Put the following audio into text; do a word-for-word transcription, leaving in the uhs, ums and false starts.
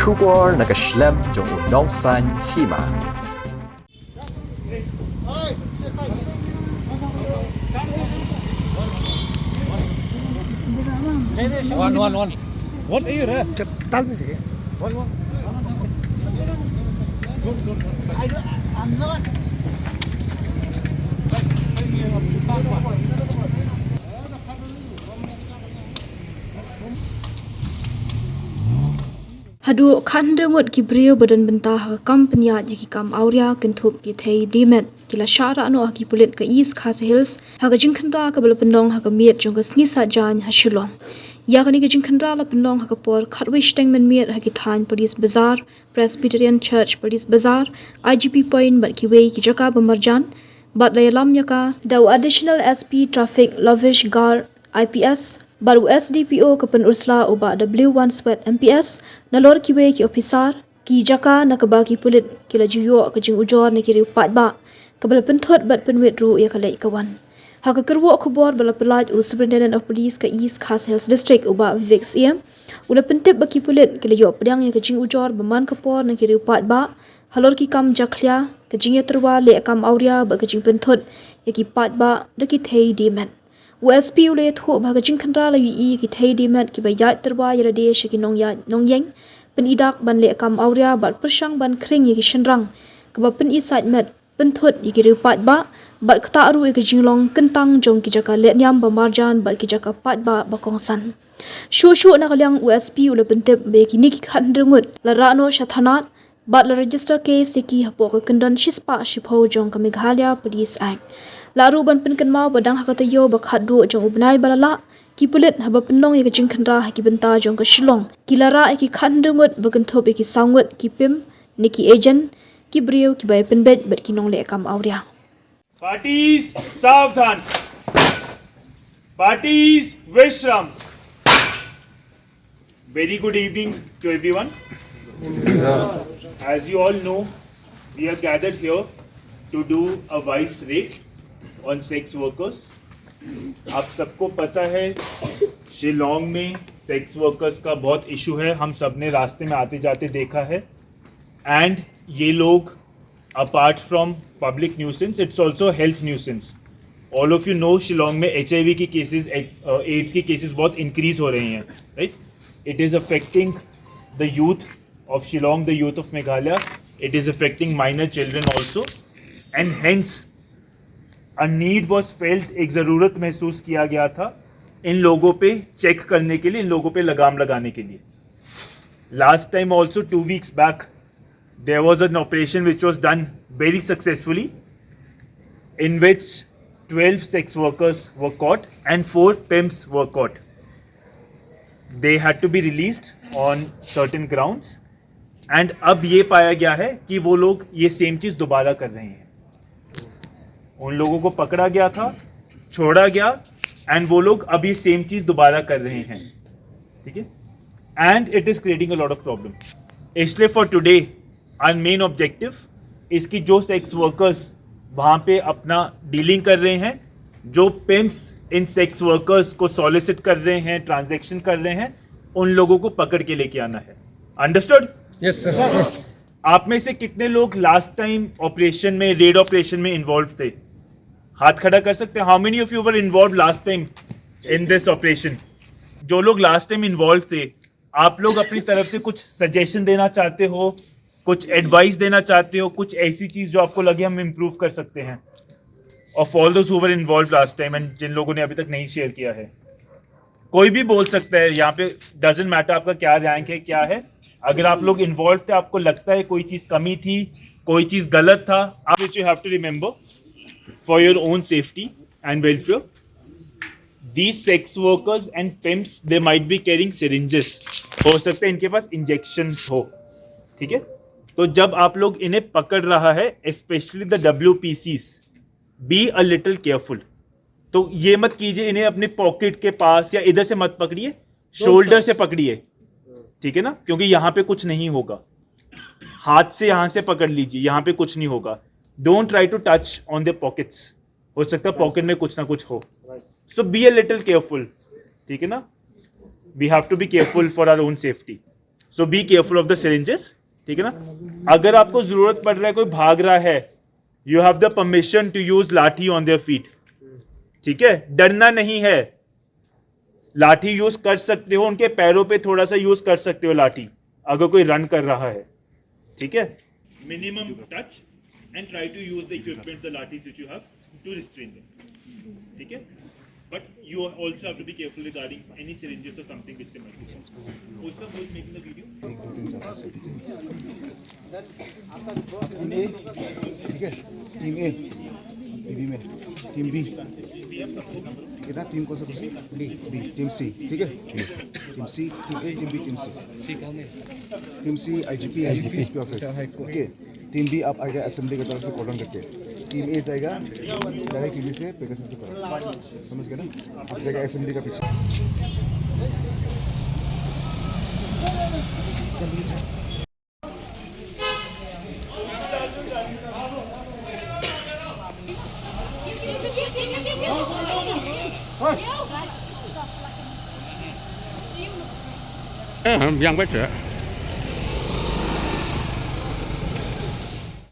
Khubor na ka shlem jong u nongsan hima. One, one, one. What are you, re? Tal bisi. One, one. Good, good, good. I don't, I'm not. Haduh khathynriew ngut ki briew ba don bynta ha ka kam pynïaid ïa ki kam awria kynthup ki thei dih met ki la shah rah noh ha ki pulit ka East Khasi Hills ha ka jingkhynra kaba la pynlong ha ka miet jong ka sngi Saitjaiñ ha Shillong. Ïa kane ka jingkhynra la pynlong ha ka por khatwei shiteng mynmiet ha ki thaiñ Police Bazar, Presbyterian Church Police Bazar, I G P Point bad kiwei ki jaka ba marjan, bad la ïalam ïa ka da u Additional S P Traffic Lavish Garg I P S bad u S D P O ka Pynursla u Bah W Wanswet M P S, nalor kiwei ki ophisar. Ki jaka na kaba ki pulit ki la ju ïoh ka jingujor na ki riew paidbah, kaba la pynthut bad pynwit ruh ïa ka leit ka wan. Ha ka kyrwoh khubor ba la pyllait, u Superintendent of Police ka East Khasi Hills District u Bah Vivek Syiem u la pyntip ba ki pulit ki la ïoh pdiang ïa ka jingujor ba man ka por na ki riew paidbah halor ki kam jakhlia, ka jingïatyrwa leh kam awria bad ka jingpynthut ïa ki paidbah da ki thei dih met. U S P u la ïathuh ba ha ka jingkhynra la ïohi ïa ki thei dih met kiba ïaid tyrwa ïa lade sha ki nongïaid nongïeng, pynïaid ban leh kam awria bad pyrshang ban khring ïa ki shynrang, kaba pyni sait met, pynthut ïa ki riew paidbah bad ktah ruh ïa ka jinglong kyntang jong ki jaka lehniam ba marjan bad ki jaka paidbah ba kongsan. Shuh shuh na ka liang u S P u la pyntip ba ïa kine ki khathynriew ngut la rah noh sha thanat bad la register case ïa ki hapoh ka kyndon shispah shiphew jong ka Meghalaya Police Act. La ruh ban pynkynmaw ba dang ha ka taïew ba khatduh jong u bnai ba la lah, ki pulit haba pynlong ïa ka jingkhynra ha ki bynta jong ka Shillong ki la rah ïa ki khathynriew ngut ba kynthup ïa ki saw ngut ki pimp ne ki agent, ki briew kiba ïa pynbeit bad ki nongleh kam awria. Parties, savdhan. Parties, vishram. Very good evening to everyone. As you all know, we are gathered here to do a vice raid on sex workers. आप सबको पता है, शिलोंग में sex workers का बहुत इशू है। हम सबने रास्ते में आते जाते देखा है। एंड ये लोग, apart from public nuisance, it's also health nuisance. All of you know, Shillong में एचआईवी की केसेस, एड्स की केसेस बहुत इंक्रीज हो रही हैं, right? It is affecting the youth of Shillong, the youth of Meghalaya. It is affecting minor children also, and hence a need was felt. एक ज़रूरत महसूस किया गया था इन लोगों पे चेक करने के लिए, इन लोगों पे लगाम लगाने के लिए. Last time also, two weeks back, there was an operation which was done very successfully, in which twelve sex workers were caught and four pimps were caught. They had to be released on certain grounds. And अब ये पाया गया है कि वो लोग ये सेम चीज़ दोबारा कर रहे हैं. उन लोगों को पकड़ा गया था, छोड़ा गया, एंड वो लोग अब ये सेम चीज़ दोबारा कर रहे हैं. ठीक है, and it is creating a lot of problem. इसलिए for today, our main objective is कि जो सेक्स वर्कर्स वहाँ पे अपना डीलिंग कर रहे हैं, जो पिम्प्स इन सेक्स वर्कर्स को सॉलिसिट कर रहे हैं, ट्रांजैक्शन कर रहे हैं, उन लोगों को पकड़ के लेके आना है. अंडरस्टूड? Yes sir. आप में से कितने लोग लास्ट टाइम ऑपरेशन में, रेड ऑपरेशन में इन्वॉल्व थे? हाथ खड़ा कर सकते हैं? How many of you were involved last time in this operation? जो लोग लास्ट टाइम इन्वॉल्व थे, आप लोग अपनी तरफ से कुछ सजेशन देना चाहते हो, कुछ एडवाइस देना चाहते हो, कुछ ऐसी चीज जो आपको लगे हम इम्प्रूव कर सकते हैं? Of all those who were involved last time, and जिन लोगों ने अभी तक नहीं शेयर किया है, कोई भी बोल सकता है यहाँ पे, डजेंट मैटर आपका क्या रैंक है, क्या है. अगर आप लोग इन्वॉल्व थे, आपको लगता है कोई चीज कमी थी, कोई चीज गलत था, आप, which you have to remember for your own safety and welfare, these sex workers and pimps, they might be carrying syringes. हो सकता है इनके पास इंजेक्शन हो, ठीक है. तो जब आप लोग इन्हें पकड़ रहा है, especially the W P Cs, be a little careful. तो ये मत कीजिए, इन्हें अपने पॉकेट के पास या इधर से मत पकड़िए, शोल्डर से पकड़िए, ठीक है ना, क्योंकि यहाँ पे कुछ नहीं होगा. हाथ से यहाँ से पकड़ लीजिए, यहाँ पे कुछ नहीं होगा. Don't try to touch on the pockets. हो सकता है पॉकेट में कुछ ना कुछ हो. So be a little careful, ठीक है ना. We have to be careful for our own safety. So be careful of the syringes. ठीक है ना? अगर आपको जरूरत पड़ रहा है, कोई भाग रहा है, you have the permission to use लाठी on their feet. ठीक है, डरना नहीं है, लाठी यूज कर सकते हो, उनके पैरों पे थोड़ा सा यूज कर सकते हो लाठी, अगर कोई रन कर रहा है. ठीक है, minimum touch and try to use the equipment, the lathis which you have, to restrain them. ठीक है, but you also have to be careful regarding any syringes or something which they might be. Who's the, who's making the video? ठीक है, team A, team A, team B में, team B, कितना team, कौन सा? B, B, team C. ठीक है, team C, team A, team B, team C. Team C IGP, IGP SP office. Okay, team B आप आगे असेंबली की तरफ से कॉर्डन करके, टीम ए जाएगा डायरेक्ट टीम बी से पेगासस की तरफ. समझ गए ना? आप जाएगा असेंबली का पीछे. Eh, yang baca.